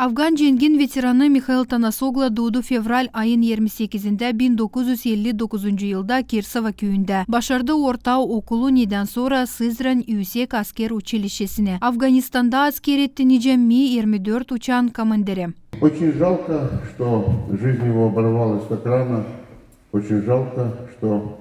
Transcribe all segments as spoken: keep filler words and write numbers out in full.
Afgan cengin veteranı Mihail Tanasoglu duudu fevral ayın irmi sekizindä bin dokuz üz elli dokuzuncu yılda Kirsova küüyündä. Başardı orta okulu, nedän sora Sızran üüsek asker uçilişçesinä. Afganistanda asker etti nicä Mi irmi dört uçaan komandiri. Очень жалко, что жизнь его оборвалась так рано. Очень жалко, что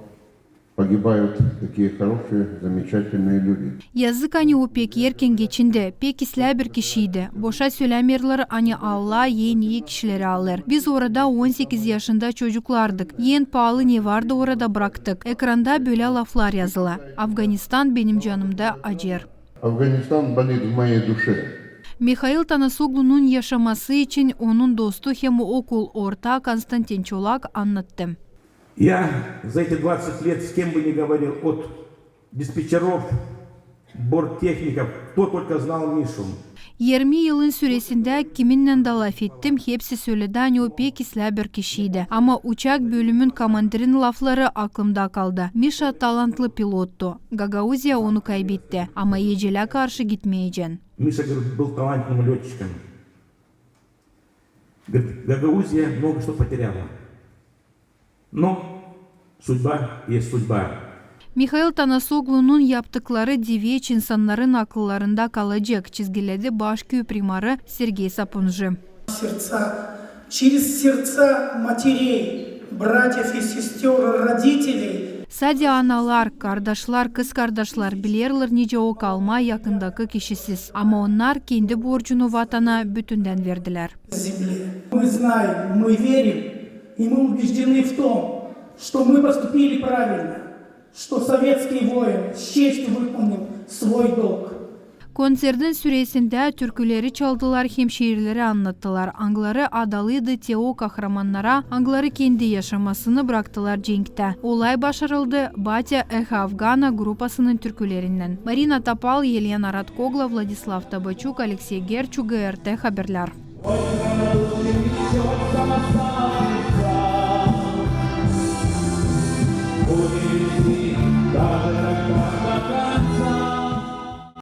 погибают такие хорошие, замечательные люди. Yazık, ani o pek erken geçindi, pek islää bir kişiydi. Boşa sölämeerlär, ani Allah en ii kişileri alêr. Biz orada on sekiz yaşında çocuklardık. En paalı ne vardı orada braktık. Ekranda bölä laflar yazıla. Afganistan benim canımda acêr. Афганистан болит в моей душе. Mihail Tanasoglunun yaşaması için onun dostu hem okul ortaa Konstantin Çolak annattı. Я за эти двадцать лет с кем бы ни говорил, от диспетчеров, борттехников, кто только знал Мишу. Irmi yılın süresindä kiminnän dä lafettim, hepsi söledi, ani o pek islää bir kişiydi. Ama uçak bölümün komandirin lafları aklımda kaldı. Mişa talantlı pilottu. Gagauziya onu kaybetti, ama ecelä karşı gitmeyecän. Миша, говорит, был талантливым лётчиком. Говорит, Гагаузия много что потеряла. Но судьба есть судьба. Mihail Tanasoglunun yaptıkları diveç insannarın akıllarında kalacek, çizgiledi baş küüyü primarı Sergey Sapunji. Сердца, через сердца матерей, братьев и сестёр, родителей. Sade analar, kardaşlar, kızkardaşlar bilerlär, nicä o kalmaa yakındakı kişisiz. Ama onnar kendi borcunu vatana bütündän verdilär. Земле. Мы знаем, мы верим, и мы убеждены в том, что мы поступили правильно, что советский воин с честью выполнил свой долг. Konsertin süresindä türküleri çaldılar hem şiirleri annattılar, angıları adalıydı te o kahramannara, angıları kendi yaşamasını braktılar cenktä. Olay başarıldı Batya Eho Afgana grupasının türkülerindän. Marina Topal, Elena Radkogla, Vladislav Tabaçuk, Aleksey Gerçu, GRT Haberlär.